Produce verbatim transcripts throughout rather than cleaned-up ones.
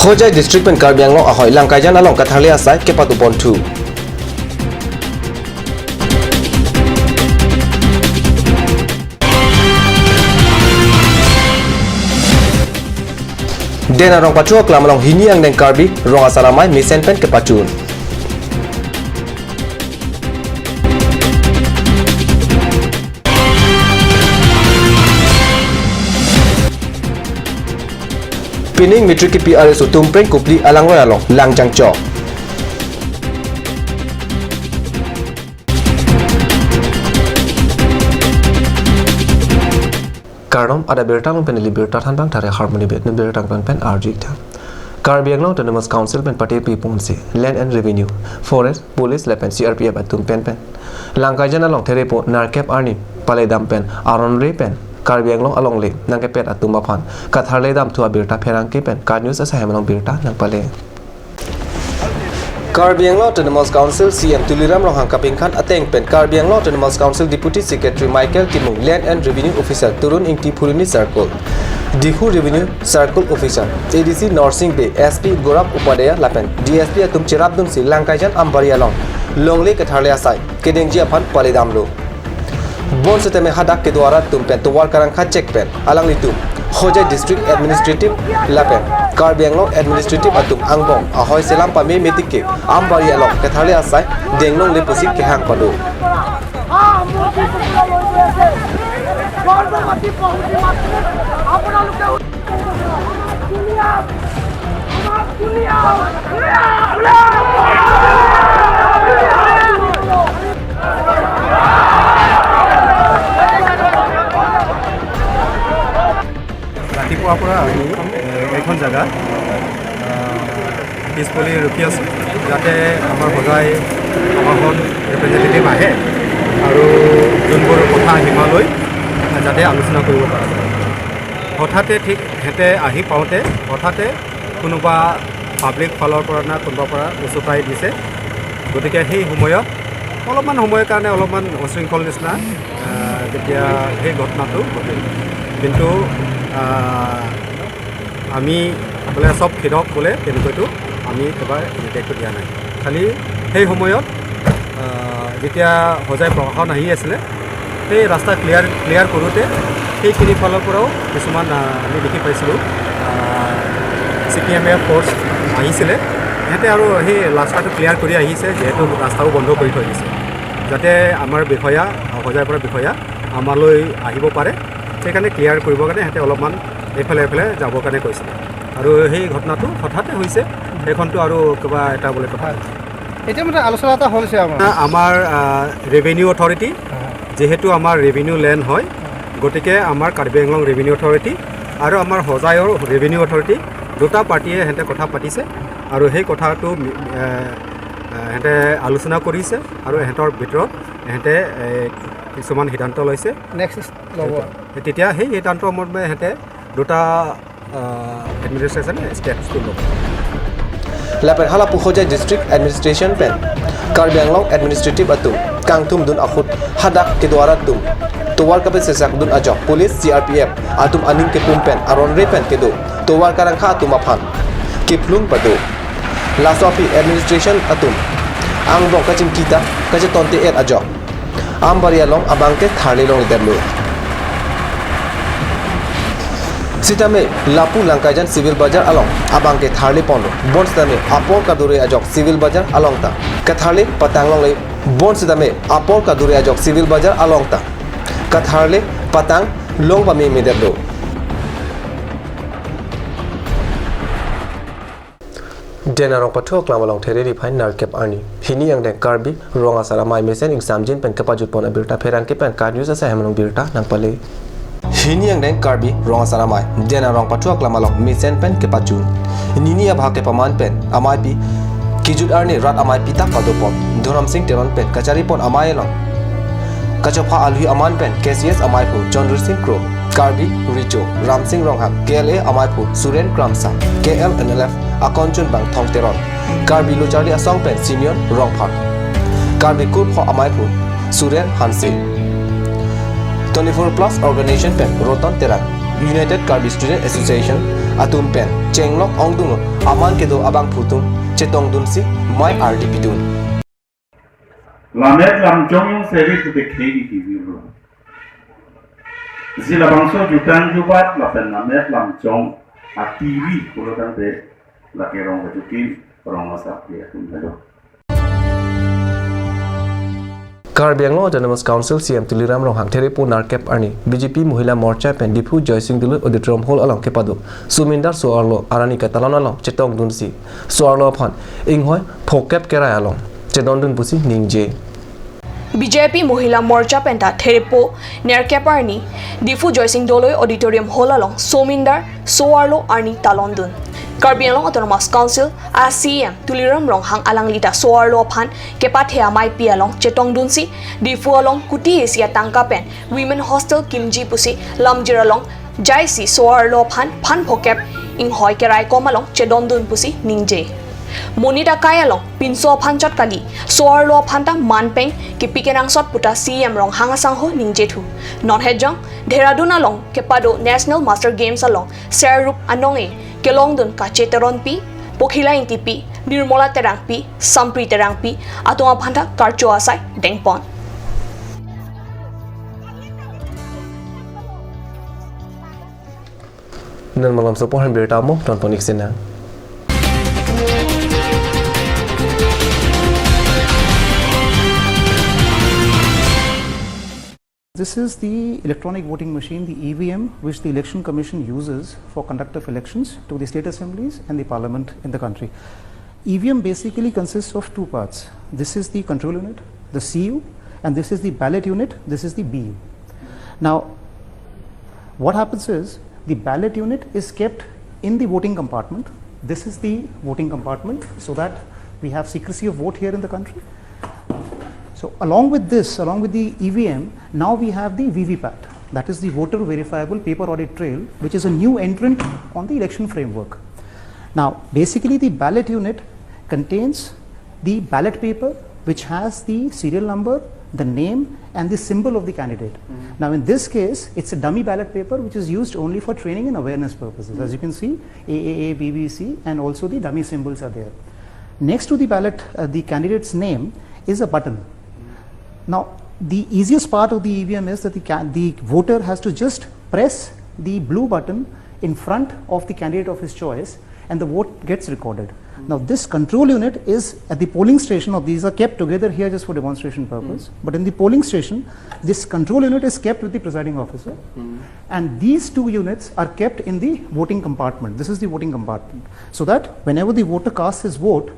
Hojai District pen Karbi Anglong ahoi Langkaijan along katharli asai kepatu ponthu. Den arong pathu aklam along hini angdeng Karbi Rong Asar Amei mesen pen kepachun. Pining matric kepi arloso Tumpreng Kopili alangroi along langjang chok. Kardom, adap birta along pen neli birta thanbang Thare Harmony bet, birta pen pen arju ik tha. Karbi Anglong Autonomous Council pen patirpi ponsi Land and Revenue, Forest, Police lapen C R P F atum pen pen Langkaijan along therepo nerkep arni paledam pen aron re pen Karbi Anglong alongle nangkepet atum aphan katharli damthu abirta pherangke pen KAT News asai hem along birta nangpale. Karbi Anglong Autonomous Council C E M Tuliram Ronghang kapingkan ateng pen Karbi Anglong Autonomous Council Deputy Secretary Michael Timung, Land and Revenue Officer Torun Ingti, Phuloni Circle Diphu Revenue Circle Officer A D C Norsing Bey, S P Gaurav Upadhyaya lapen D S P atum cherapdunsi Langkaijan Ambari along longle katharli asai kedengji aphan paledamlo. Bonsitame hadak kedo arat atum pen tovar karangkha chek pen alanglitum Hojai District Administrative lapen Karbi Anglong Administrative atum angbong ahoi selam pame metik ke Ambari along katharli asai deng longle pusi kehang pado. ৰাতিপুৱাৰ পৰা আমি, এ, এইখন জেগা, আ, পিছফালে ৰখি আছোঁ, যাতে আমাৰ সদায় আমাৰ ৰিপ্ৰেজেণ্টেটিভ আহে আৰু যোনবোৰ কথা সীমালৈ যাতে আলোচনা কৰিব পৰা যায়। হঠাতে ঠিক সিহঁতে আহি পাওঁতে হঠাতে কোনোবা পাব্লিক ফালৰ পৰা না কোনোবা পৰা উচতাই দিছে। গতিকে সেই সময়ত অলপমান সময়ৰ কাৰণে অলপমান উশৃংখল নিচিনা, আহ, তেতিয়া সেই ঘটনাটো ঘটিল। কিন্তু, আহ, আমি বোলে চব খেদক বোলে তেনেকৈতো আমি একেবাৰে ৰিটেকটো দিয়া নাই। খালি সেই সময়ত, আহ, যেতিয়া হজাই প্ৰশাসন আহি আছিলে, সেই ৰাস্তা ক্লিয়াৰ, ক্লিয়াৰ কৰোঁতে সেইখিনি ফালৰ পৰাও কিছুমান, আহ, আমি দেখি পাইছিলোঁ, আহ, C P M A force আহিছিলে। সিহঁতে আৰু সেই ৰাস্তাটো ক্লিয়াৰ কৰি আহিছে, যিহেতু ৰাস্তাও বন্ধ কৰি থৈ দিছে, যাতে আমাৰ বিষয়া, হজাই পৰা বিষয়া আমালৈ আহিব পাৰে, সেইকাৰণে ক্লিয়াৰ কৰিবৰ কাৰণে সিহঁতে অলপমান এইফালে এইফালে যাবৰ কাৰণে কৈছিলে। আৰু সেই ঘটনাটো হঠাতে হৈছে, সেইখনটো আৰু কিবা এটা বোলে কথা। এতিয়া মানে আলোচনা এটা হৈছে আমাৰ। আমাৰ, আহ, ৰেভিনিউ অথৰিটি, হয়। যিহেতু আমাৰ ৰেভিনিউ লেণ্ড হয়, হয়। গতিকে আমাৰ কাৰ্বি আংলং ৰেভিনিউ অথৰিটি আৰু আমাৰ হজাইৰ ৰেভিনিউ অথৰিটি দুটা পাৰ্টিয়ে সিহঁতে কথা পাতিছে আৰু সেই কথাটো মি-, এ, এ, সিহঁতে আলোচনা কৰিছে আৰু সিহঁতৰ ভিতৰত সিহঁতে, এ, কিছুমান সিদ্ধান্ত লৈছে। নেক্সট ল'ব। তেতিয়া সেই সিদ্ধান্ত মৰ্মে সিহঁতে দুটা, আহ, এডমিনিষ্ট্ৰেশ্যনে ষ্টেপছটো ল'ব। Lapen hala pu Hojai District Administration pen Karbi Anglong Administrative atum kangthumdun ahut hadak kedo arat atum tovar kapesesakdun ajok police, C R P F atum aning kepum pen aron re pen kedo tovar karangkha atum aphan kephlung pado. Laso aphi administration atum angbong kachingki ta kachetonte-et ajok Ambari along abang ke tharli longledetlo. Sitame lapu Langkaijan Civil Bazar along abang ke tharli ponlo. Bonsitame apor kadure ajok Civil Bazar along ta katharli patang longle. Bonsitame apor kadure ajok Civil Bazar along ta katharli patang long pamemedetlo. Den arong pathu aklam along thereri phai nerkep arni hini angdeng Karbi Rong Asar Amei mesen ingsamjin pen kepajut pon abirta pherangke pen KAT News asai hem along birta nangpale. Hini angdeng Karbi Rong Asar Amei den arong pathu aklam along mesen pen kepachun. Nini abha kepaman pen ameipi kejut arni rat ameipi ta pado pon Dhorom Sing Teron pen kachari pon amei along kachopha alui aman pen K C S ameiphu Chandra Sing Kro, Karbi Recho Ram Sing Ronghang, K L A ameiphu Suren Kramsa, K L N L F akonchunbang Thong Teron, Karbi Lo Charli Asong pen Simeon Rongphar, Karbi Kurpho ameiphu Suren Hanse, twenty-four plus organization pen Roton Terang, United Karbi Student Association atum pen chenglok ongdung aman kedo abangphu atum chetongdunsi mei ardi pidun. Lammet lamchong seri tu dekhe di T V lo. Si labangso jutang jubat lapen lammet lamchong a T V pulo tangte lake rong kajukin rong asap dia tum halo. Karbi Anglong Autonomous Council C E M Tuliram Ronghang therepo nerkep arni B J P Mohila Morcha pen Diphu Joysing Doloi Auditorium Hall along kepado Somindar So-arlo arni katalon along chetongdunsi so-arlo aphan inghoi phokep kerai along chedondun pusi ningje. B J P Mohila Morcha penta therepo nerkep arni Diphu Joysing Doloi Auditorium Hall along Somindar So-arlo arni talondun. Karbi Anglong Autonomous Council a C E M Tuliram Ronghang alangli ta so-arlo aphan kepathe ameipi along chetongdunsi Diphu along kuti isi atangka pen Women Hostel kimji pusi lamjir along jaisi so-arlo aphan phan phokep inghoi kerai kom along chedondun pusi ningje. Monit akai along pinso aphan chot kali so-arlo aphan ta manpeng kipi kenangsot puta C E M Ronghang asangho ningje thu. Non hejong Dehradun along kepado National Master Games along serrup anong-e kelongdun Kache Teronpi, Pokhila Ingtipi, Nirmola Terangpi, Sampri Terangpi atum aphan ta karcho asai dengpon. Non malom sopo han birta mo ton tonik sena. This is the electronic voting machine, the E V M, which the Election Commission uses for conduct of elections to the state assemblies and the parliament in the country. E V M basically consists of two parts. This is the control unit, the C U, and this is the ballot unit, this is the B U. Now, what happens is the ballot unit is kept in the voting compartment. This is the voting compartment so that we have secrecy of vote here in the country. So along with this, along with the E V M, now we have the V V PAT. That is the voter verifiable paper audit trail, which is a new entrant on the election framework. Now, basically the ballot unit contains the ballot paper, which has the serial number, the name, and the symbol of the candidate. Now, in this case, it's a dummy ballot paper which is used only for training and awareness purposes. As you can see, A A A, B B C, and also the dummy symbols are there. Next to the ballot, uh, the candidate's name is a button. Now, the easiest part of the E V M is that the, ca- the voter has to just press the blue button in front of the candidate of his choice and the vote gets recorded. Now, this control unit is at the polling station, or these are kept together here just for demonstration purpose, but in the polling station, this control unit is kept with the presiding officer, and these two units are kept in the voting compartment. This is the voting compartment. So that whenever the voter casts his vote,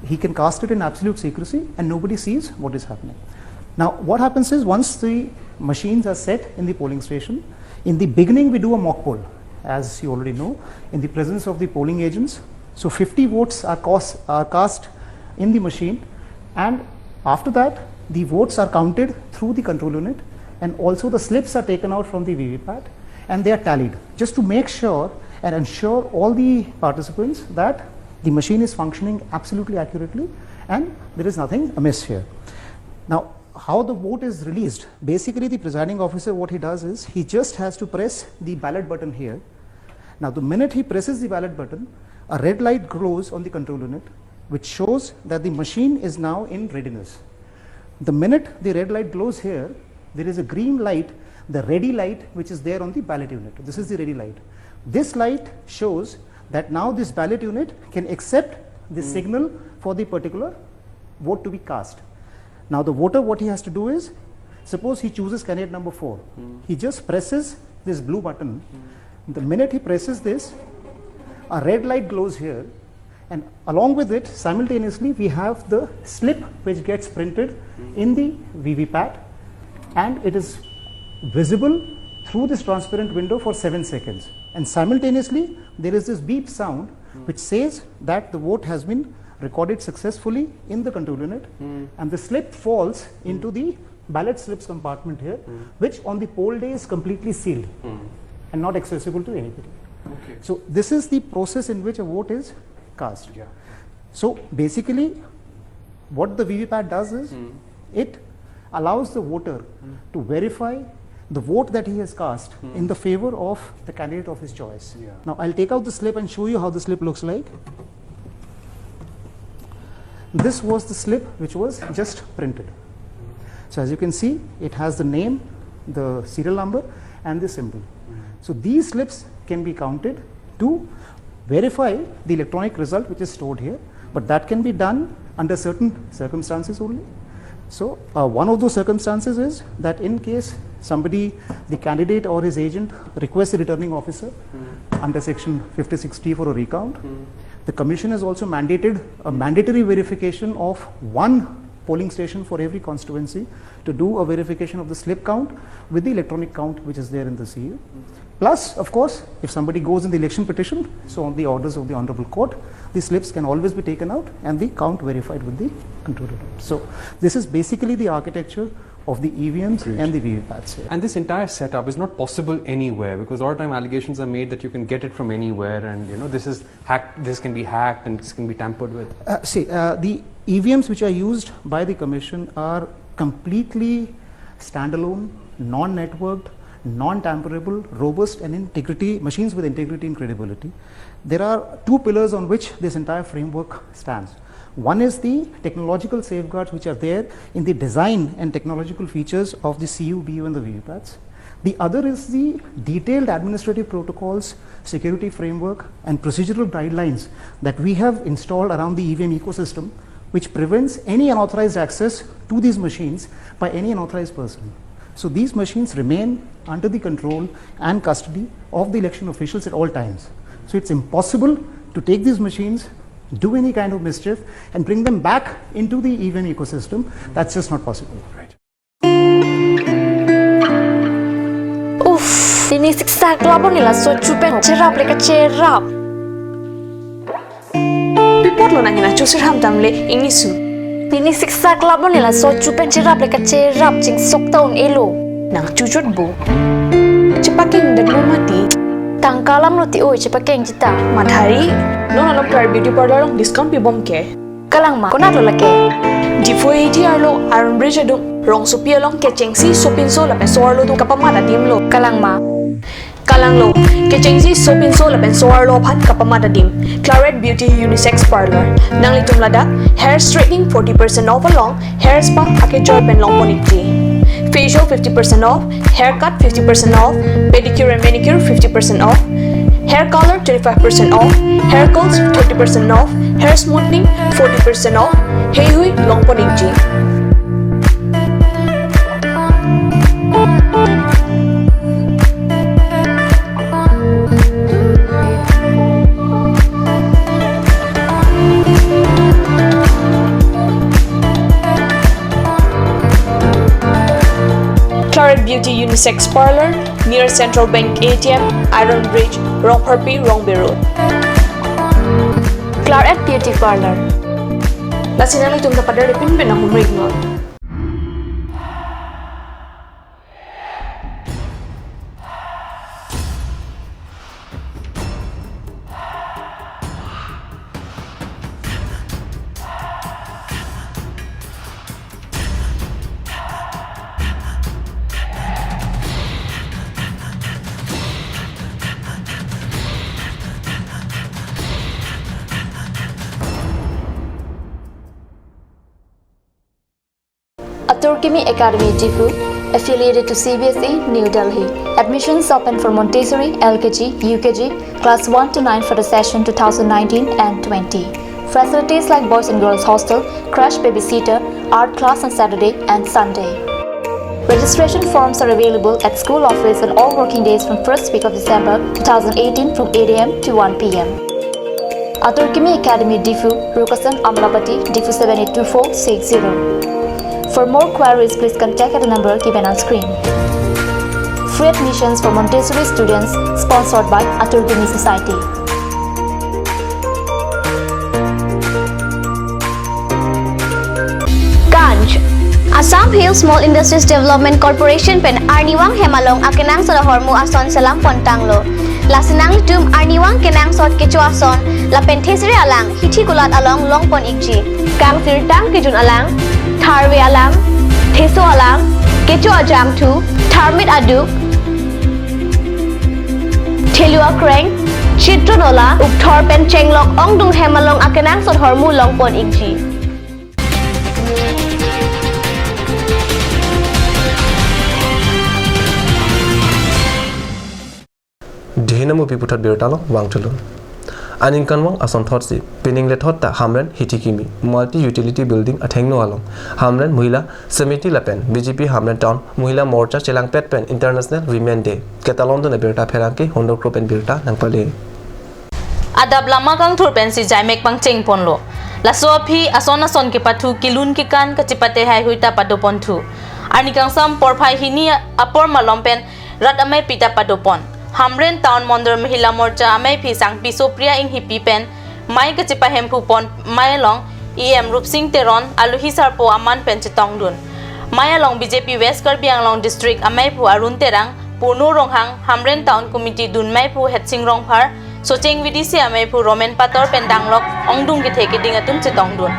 he can cast it in absolute secrecy and nobody sees what is happening. Now, what happens is once the machines are set in the polling station, in the beginning we do a mock poll, as you already know, in the presence of the polling agents. So fifty votes are, cost, are cast in the machine, and after that, the votes are counted through the control unit, and also the slips are taken out from the V V PAT and they are tallied just to make sure and ensure all the participants that the machine is functioning absolutely accurately and there is nothing amiss here. Now, how the vote is released? Basically, the presiding officer, what he does is he just has to press the ballot button here. Now, the minute he presses the ballot button, a red light glows on the control unit, which shows that the machine is now in readiness. The minute the red light glows here, there is a green light, the ready light, which is there on the ballot unit. This is the ready light. This light shows that now this ballot unit can accept the signal for the particular vote to be cast. Now, the voter, what he has to do is, suppose he chooses candidate number four. He just presses this blue button. The minute he presses this, a red light glows here, and along with it, simultaneously, we have the slip which gets printed in the V V PAT, and it is visible through this transparent window for seven seconds. And simultaneously, there is this beep sound which says that the vote has been recorded successfully in the control unit, and the slip falls into the ballot slips compartment here, which on the poll day is completely sealed and not accessible to anybody. Okay. So this is the process in which a vote is cast. Yeah. So basically, what the V V PAT does is it allows the voter to verify the vote that he has cast in the favor of the candidate of his choice. Yeah. Now, I'll take out the slip and show you how the slip looks like. This was the slip which was just printed. So as you can see, it has the name, the serial number, and the symbol. So these slips can be counted to verify the electronic result which is stored here, but that can be done under certain circumstances only. So, uh, one of those circumstances is that in case somebody, the candidate or his agent, requests the returning officer under section fifty-six T for a recount, the commission has also mandated a mandatory verification of one polling station for every constituency to do a verification of the slip count with the electronic count which is there in the C U. Plus, of course, if somebody goes in the election petition, so on the orders of the Honorable Court, the slips can always be taken out and the count verified with the control unit. So, this is basically the architecture of the E V Ms and the V V Pats here. And this entire setup is not possible anywhere, because all the time allegations are made that you can get it from anywhere, and, you know, this is hacked, this can be hacked, and this can be tampered with. Uh, see, uh, the E V Ms which are used by the commission are completely standalone, non-networked, non-tamperable, robust and integrity, machines with integrity and credibility. There are two pillars on which this entire framework stands. One is the technological safeguards which are there in the design and technological features of the C U, B U and the V V Pats. The other is the detailed administrative protocols, security framework and procedural guidelines that we have installed around the E V M ecosystem, which prevents any unauthorized access to these machines by any unauthorized person. So these machines remain under the control and custody of the election officials at all times. So it's impossible to take these machines, do any kind of mischief, and bring them back into the E V M ecosystem. That's just not possible. Right. Uff, pini siksak labon nila so chupen cherap le kacherap. Pi apotlo nang hena chusir ham damle ingni su. Pini siksak labon nila so chupen cherap le kacherap chingsok ta un-elo. Nang chuchot bo. Chepakeng det mo mati. Tangka alam lo ti oi chepakeng chita. Mathari, non along Claret Beauty Parlour along discount pibom ke. Kalang ma, konat lo lake? Diphu A T arlo Iron Bridge adung rongsopi along kechengsi sopinso lapen so-arlo atum kapamat adim lo. Kalang ma? Kalang lo, kechengsi sopinso lapen so-arlo aphan kapamat adim. Claret Beauty Unisex Parlour. Nanglitum ladak hair straightening forty percent off along hair spa akejoy pen longpon ikji. Facial fifty percent off, haircut fifty percent off, pedicure and manicure fifty percent off, hair color twenty-five percent off, hair curls thirty percent off, hair smoothing forty percent off, heihui longpon ikji. Claret Beauty Unisex Parlour, near Central Bank A T M, Iron Bridge, Rongpharpi, Rongbe Road. Claret Beauty Parlour. Lasi nanglitum ta pader pinpin ahumrik non. Atur Kimi Academy Diphu, affiliated to C B S E, New Delhi. Admissions open for Montessori, L K G, U K G, class one to nine for the session two thousand nineteen and twenty. Facilities like boys and girls hostel, crash babysitter, art class on Saturday and Sunday. Registration forms are available at school office on all working days from first week of December two thousand eighteen from eight A M to one P M. Atur Kimi Academy Diphu, Rukasan Amlapati, Diphu seven eight two four six zero. For more queries, please contact at the number given on screen. Free admissions for Montessori students, sponsored by Atur Kimi Society. Ganj. Assam Hill Small Industries Development Corporation pen arnivang hem along akenangsot ahormu ason selam pontanglo. Lasi nanglitum arnivang kenangsot kecho ason lapen thesere alang hithi kulat along longpon ikji. Kangsirtang kejun alang, tharve alang, theso alang, kecho ajangthu, Tharmit aduk, Thelua kreng, Chitro nola, Ukthor pen chenglok ongdung hem along akenangsot hormu longpon ingji. Dihinamu piputhot birta along vangthulo. Aningkanvang asonthotsi, pining lethot ta Hamren Hithikimi Multi Utility Building athengno along Hamren Mohila Samiti lapen B J P Hamren Town Mohila Morcha chelangpet pen International Women Day ketalondun abirta pherangke hundokro pen birta nangpale. Adap lama kangthur pensi jaimek pangchengponlo. Laso aphi ason ason kepathu kelun kekan kachipate haihui ta padoponthu. Arni kangsam porphai hini apor malom pen rat ameipi ta padopon. Hamren Town Mondol Mohila Morcha ameiphi Sangpi Sopriya Inghipi pen mei kachipahemphupon mei along E M Rupsing Teron, aluhi sarpo aman pen chetongdun. Mei along B J P West Karbi Anglong District ameiphu Arun Terang, Purno Ronghang, Hamren Town Committee dun meiphu Hetsing Rongphar, Socheng V D C ameiphu Romen Pator pen danglok ongdung kethe keding atum chetongdun.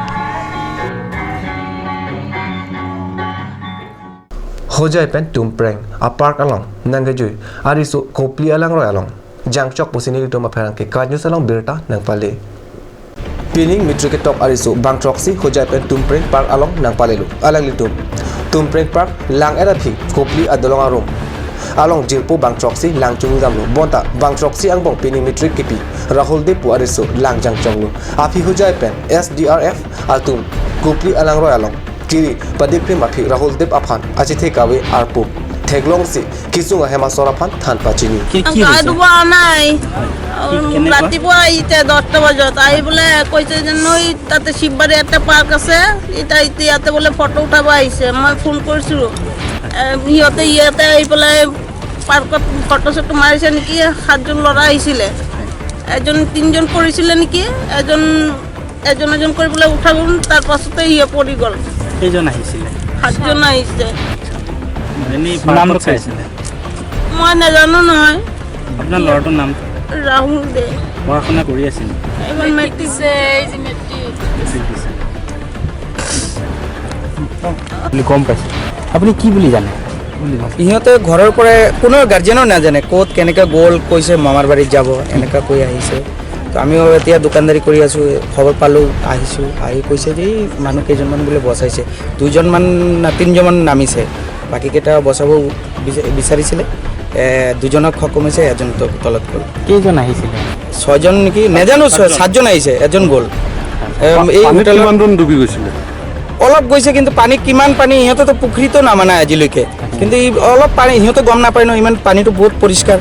Hojai pen Tumpreng a park along nangkejui ariso Kopli alangroi along jangchok pusi nelitum apherangke KAT News along birta nangpale. Pining matric ketok ariso bangthroksi Hojai pen Tumpreng park along nangpalelo. Alanglitum Tumpreng park lang-et aphi Kopli adolong arum along jirpo bangthroksi lang chungjamlo. Bonta bangthroksi angbong pining matric kepi Rahul Dev pu ariso lang jangchoklo. Aphi Hojai pen S D R F atum Kopli alangroi along kiri padikrim aphi Rahul Dev aphan achethe kave arpu theklongsi kisung ahem asor aphan than pachini. কি কি হৈছে? গা ধোৱা নাই। হয়। কি, কেনেকুৱা? ৰাতিপুৱা আহিছে দহটা বজাত, আহি বোলে কৈছে যে নৈ তাতে শিৱবাৰী এটা পাৰ্ক আছে, এতিয়া, এতিয়া ইয়াতে বোলে ফটো উঠাব আহিছে। মই ফোন কৰিছিলোঁ। এ, সিহঁতে ইয়াতে আহি পেলাই পাৰ্কত ফটো চটো মাৰিছে নেকি, সাতজন ল'ৰা আহিছিলে। এজন, তিনিজন পৰিছিলে নেকি, এজন, এজন এজন কৰি পেলাই উঠাব, তাৰ পাছতে সিয়ে পৰি গ'ল। কেইজন আহিছিলে? সাতজন আহিছে। এনেই নামটো পাৰ্কত কি? চাইছিলে? মই নাজানো নহয়। আপোনাৰ ল'ৰাটোৰ নাম? ৰাহুল দে। পঢ়া শুনা কৰি আছিল? এইবাৰ মেট্ৰিক দিছে, এই যে মেট্ৰিক। মেট্ৰিক দিছে। বুলি গম পাইছে। আপুনি কি বুলি জানে? সিহঁতে ঘৰৰ পৰা কোনো গাৰ্জেনো নাজানে, ক'ত কেনেকে গ'ল, কৈছে মামাৰ বাৰীত যাব, এনেকা কৈ আহিছে। তো আমিও এতিয়া দোকানদাৰী কৰি আছোঁ, খবৰ পালোঁ, আহিছোঁ। আহি কৈছে যে এই মানুহ কেইজনমান বোলে বচাইছে, দুজনমান না তিনিজনমান নামিছে, বাকীকেইটা বচাব বিচা-, বিচাৰিছিলে। এ, দুজনক সকাহ কমিছে, এজন ত-, তলত গ'ল। কেইজন আহিছিলে? ছয়জন নেকি, নাজানো, ছয়, সাতজন। সাতজন আহিছে, এজন গ'ল। এ, পা-, এই পানীত হোটেলৰ কিমান দূৰ ডুবি গৈছিলে? অলপ গৈছে, কিন্তু পানী কিমান পানী, সিহঁতেতো পুখুৰীতো নামা নাই আজিলৈকে। কিন্তু এই অলপ পানী, সিহঁতে গম নাপায় ন, ইমান পানীটো বহুত পৰিষ্কাৰ।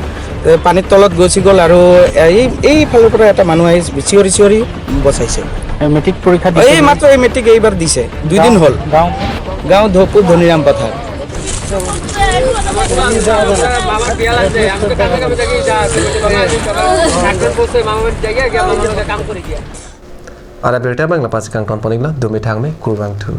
এ, পানীৰ তলত গুচি গ'ল আৰু এই, এইফালৰ পৰা এটা মানুহ আহি চিঞৰি চিঞৰি বচাইছে। এই মেট্ৰিক পৰীক্ষা দিছে এই বুলি? মাত্ৰ এই মেট্ৰিক এইবাৰ দিছে, দুই দিন গাঁও, হ'ল। গাঁও? গাঁও ধপু ধনিৰাম পথাৰ। Ada berita abang la pasi kangton pon-iklo, dumi thangme, kurvangthu.